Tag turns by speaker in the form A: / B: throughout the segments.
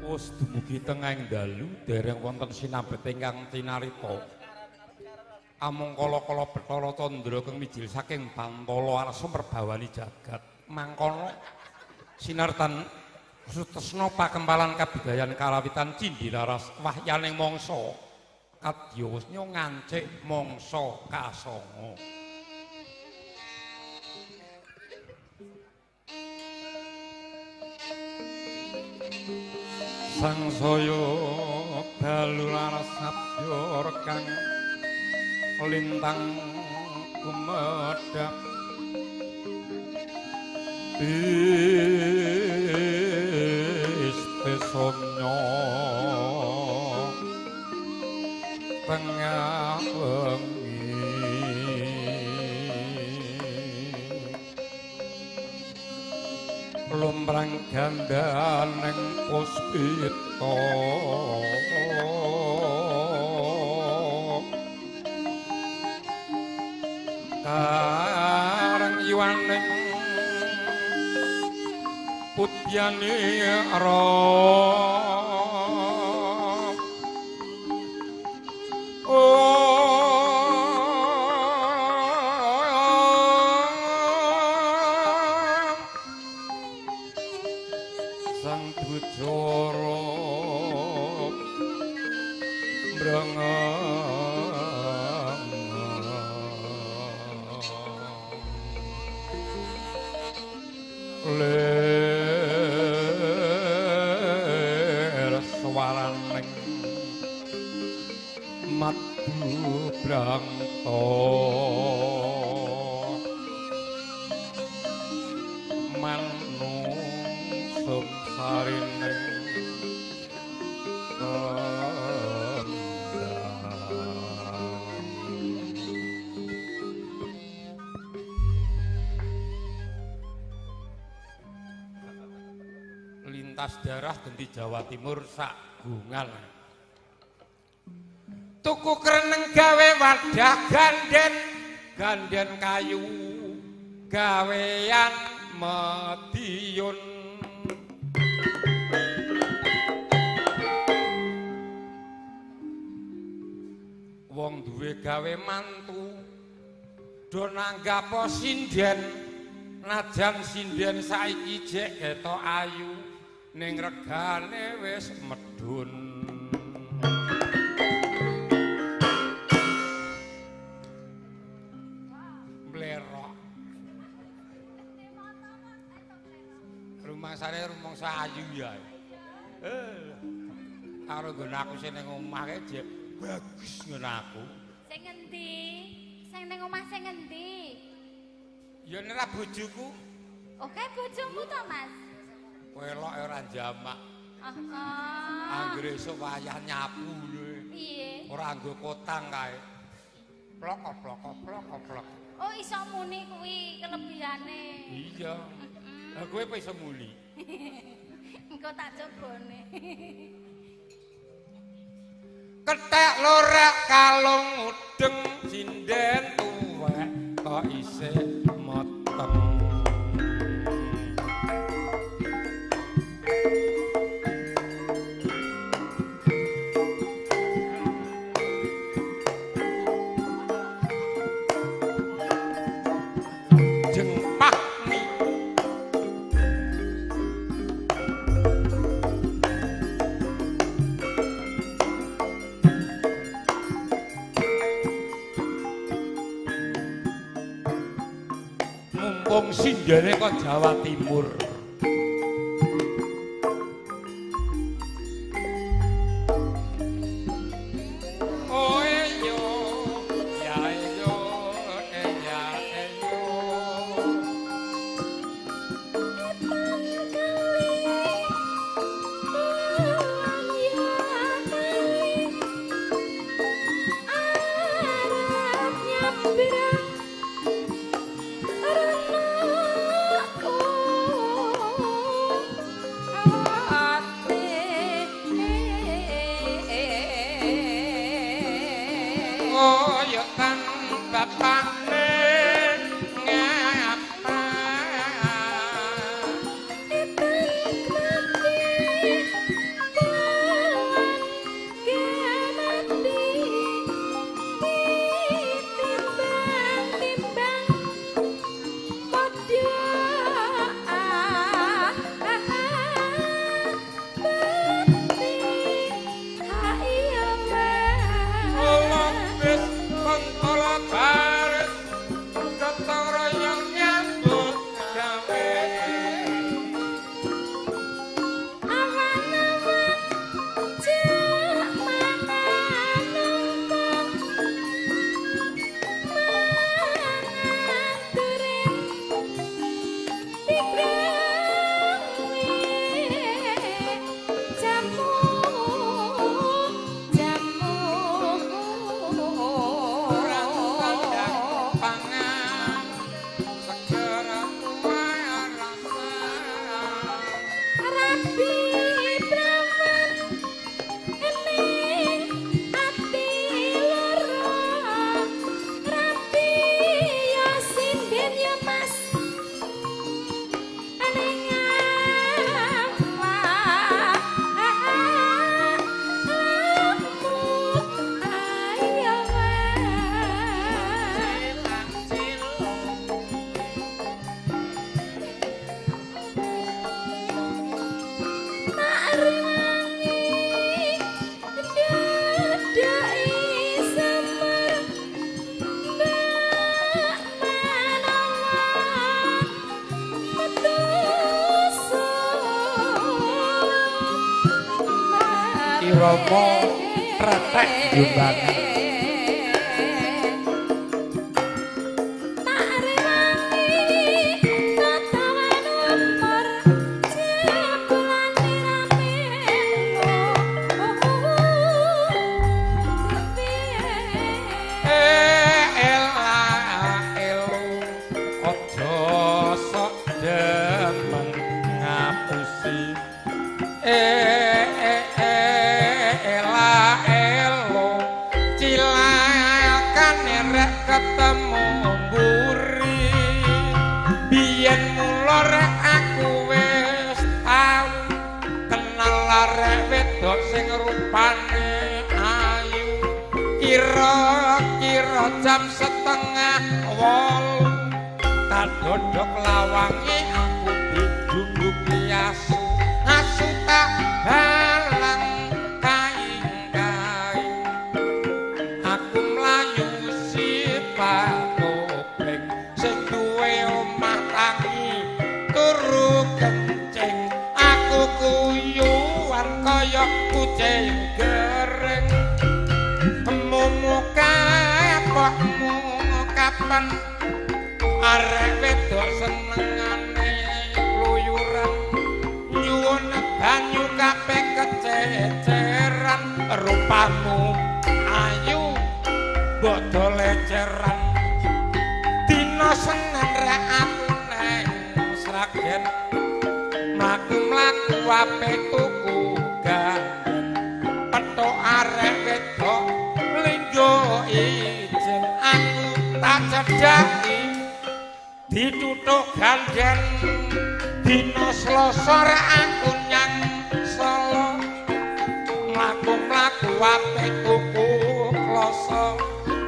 A: Wus dumugi tengahing dalu dereng wonten sinambet ingkang cinarita. Amung kala-kala Bathara Candra kang mijil saking Bantala arsa merbawani jagat. Mangkono sinartan sutresna pakempalan kabudayan karawitan cindhi laras wahyaning mangsa kadyawasnya ngancik mangsa kasanga. Sangsaya dalu laras sabya rekang lintang kumedhap istesomnya tengah wengi lumrang gandaning puspita karang iwaning putyane ra sang bujara lir swaraning madu brangta manung sarining lintas darah genti Jawa Timur sak gungal. Tuku kreneng gawe wadah ganden, ganden kayu gawean Madiun. Wong duwe gawe mantu do nanggapo sinden, najan sinden saiki jek ketok ayu ning regane wis medhun. Mlerok. Rumangsane rumangsa ayu ya. Karo nggon aku sing ning omah kae jek bagus nggon aku.
B: Sing ngendi? Sing ning omah sing ngendi?
A: Ya nek ra bojoku.
B: Oh, kae bojomu to, Mas?
A: Welok ora jamak.
B: Heeh.
A: Anggere esuk wayah nyapu lho.
B: Piye?
A: Ora nggo kotang kae. Plok plok plok plok.
B: Oh, iso muni kuwi kelebihane.
A: Iya. Lah kowe apa iso muni?
B: Engko tak cobane.
A: Kethek lorek kalung udeng sinden tuwek kok isih meteng. Mumpung sindene kok Jawa Timur. Oh yo ya yo ya yo.
B: Arep nyabrang.
A: Rama retek jumbangan.
B: Tak rewangi tatawan umur jebulane ra melu.
A: Ela elo aja sok demen ngapusi. Ela elo cilakane rek ketemu mburi. Biyen mula rek aku wis tau kenal arek wedok sing rupane ayu. Kira-kira jam 7:30 tak dodok lawange aku dijujuki asu. Asu tak halang kaing-kaing. Aku mlayu sipak kuping sing duwe omah tangi turu kencing. Aku kuyuan kaya kucing gering. Mumu kapokmu kapan arek wedok senengane kluyuran nyuwun banyu kabeh kececeran. Rupamu ayu mbok doleceran. Dina Senin rek aku neng Sragen mlaku-mlaku ape tuku gandeng. Petuk arek wedok linggo ijen aku tak cedhaki ditutuk gandeng. Dina Selasa rek aku nyang Solo mlaku-mlaku ape tuku kloso.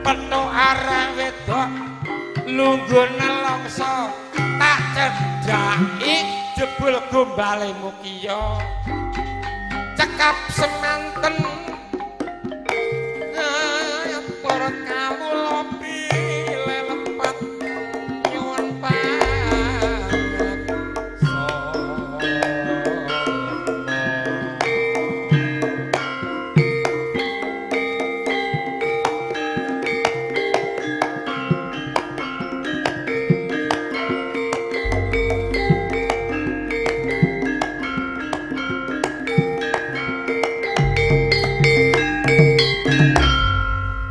A: Petuk arek wedok lungguh nelongso tak cedhaki jebul gombale mukiya. Cekap semanten atur kawula bilih lepat nyuwun pangaksana.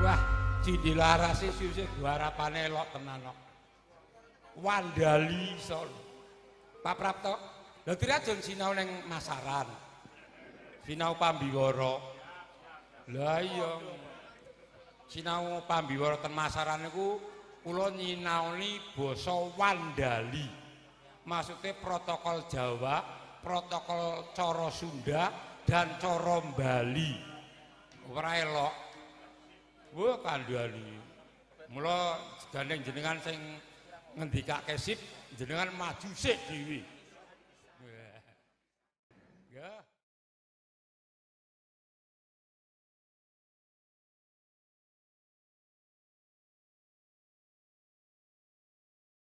A: Wah, cindilarase sisih garapane elok tenan kok. Wandali Solo. Pak Prapto, lha dirajun sinau ning Masaran. Sinau pambiwara. Lah iya. Sinau pambiwara ten Masaran niku kula nyinaoni basa Wandali. Maksudnya protokol Jawa, protokol cara Sunda dan cara Bali. Ora elok. Wah kandhani. Mula gandeng jenengan sing ngendikake sip, jenengan maju sik dhewe. Nggih.